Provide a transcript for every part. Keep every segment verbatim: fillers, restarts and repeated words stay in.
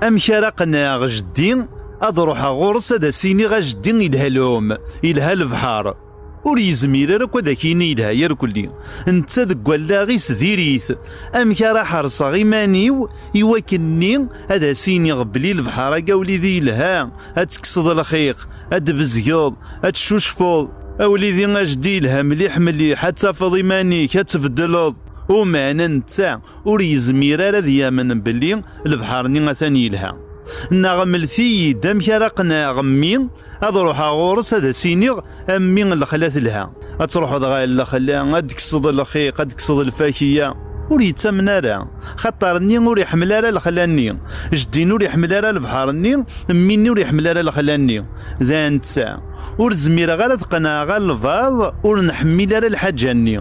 Amek ara qenɛeɣ jeddi ad ruḥeɣ ɣur-s ad as-iniɣ a jeddi, ilha lɛum, ilha lebḥer? Ur yezmir ara akk ad ak-yini yelha yarkelli. Netta deg wallaɣ-is diri-t. Amek ara ḥerṣeɣ iman-iw i wakken-nni ad as-iniɣ belli lebḥer-agi a wlidi yelha, ad tekkseḍ lxiq, ad d-bezgeḍ, ad tcucfeḍ? A wlidi, a jeddi, yelha mliḥ mliḥ, ad tafeḍ iman-ik, ad tbeddleḍ. Umeɛna netta ur yezmir ara ad yamen belli lebḥer-nni atan yelha. Neɣ mlet-iyi-d amek ara qenɛeɣ mmi ad ruḥeɣ ɣur-s ad as-iniɣ a mmi, lexla telha. Ad truḥeḍ ɣer lexla, ad d-tekkseḍ lxiq, ad d-tekkseḍ lfakya. Ur yettamen ara, xaṭer-nni ur iḥemmel ara lexla-nni. Jeddi-nni ur iḥemmel ara lebḥer-nni, mmi-nni ur iḥemmel ara lexla-nni. D netta ur zmireɣ ara ad qenɛeɣ albaɛḍ ur nḥemmil ara lḥaǧa-nni.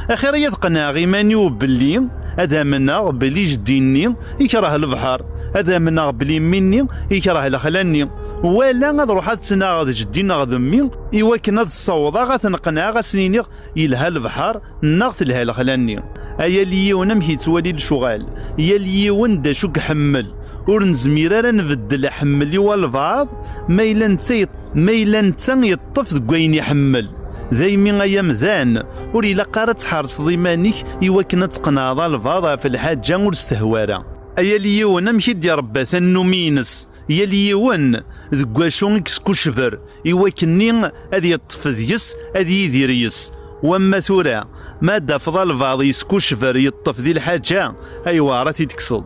Axir-iyi ad qenɛeɣ iman-iw belli ad amneɣ belli jeddi-nni ikreh lebḥer, ad amneɣ belli mmi-nni ikreh lexla-nni, wala ad ruḥeɣ ad ttnaɣeɣ d jeddi neɣ d mmi i wakken ad ssawḍeɣ ad ten-qenɛeɣ, ad sen-iniɣ yelha lebḥer neɣ telha lexla-nni. A yal yiwen amek yettwali lecɣal, yal yiwen d acu iḥemmel. Ur nezmir ara nbeddel aḥemmel i walbaɛḍ ma yella netta yeṭ-, ma yella netta yeṭṭef deg wayen iḥemmel. Daymi ay amdan, ur ilaq ara ad tḥerseḍ iman-ik i wakken ad tqenɛeḍ albaɛḍ ɣef lḥaǧa ur s-tehwa ara. A yal yiwen amek i d-irebba tannumi-ines, yal yiwen deg wacu i yeskucber i wakken-nni ad yeṭṭef deg-s, ad yidir yes. Wamma tura, ma d-tafeḍ albaɛḍ yeskucber, yeṭṭef di lḥaǧa, ayweɛ ara t-id-tekkseḍ?